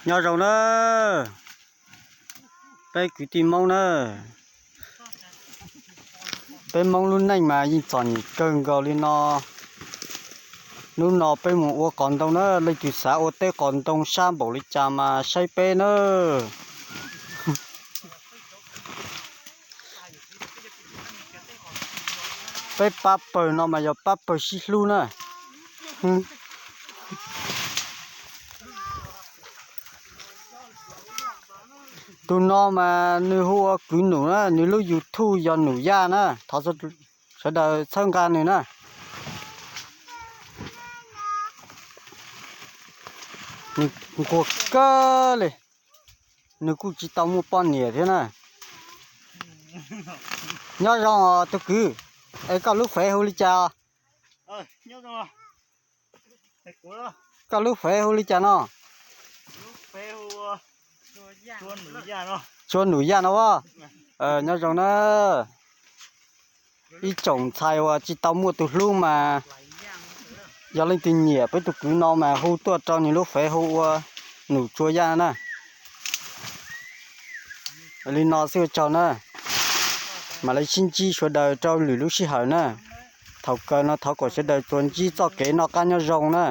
Nyob zoo na, peb kwv tij Hmoob na, peb Hmoob lub neej mas yeej txom nyem kawg nkaus li no. Hnub no peb mus ua qos ntoo na, leej twg xav ua teb qos ntoo sab npaum li cas mas saib peb na. Peb pab pawg no mas yog pab pawg sib hlub na. Tus no mas nws hu ua Kwv Num na, nws lub YouTube yog Num Yaj na, thov sawv daws txhawb nqa nws na. Nws nquag kawg li, nws kuj tsis tau muaj poj niam thiab na. Nyob zoo os tus kwv, es koj lub fev hu li cas? Koj lub fev hu li cas no? Tsua Num Yaj no as. Nyob zoo na. Ib tsoom ntxhais uas tsis tau muaj tus hlub mas yog leej twg nyiam peb tus kwv no mas hu tuaj rau nws lub fev hu ua Num Tsua Yaj na. Li no xwb ua tsaug na. Mam li sib ntsib sawv daws rau lwm lub sij hawm na. Thaum kawg no thov kom sawv daws tsuas ntsib txoj kev noj qab nyob zoo na.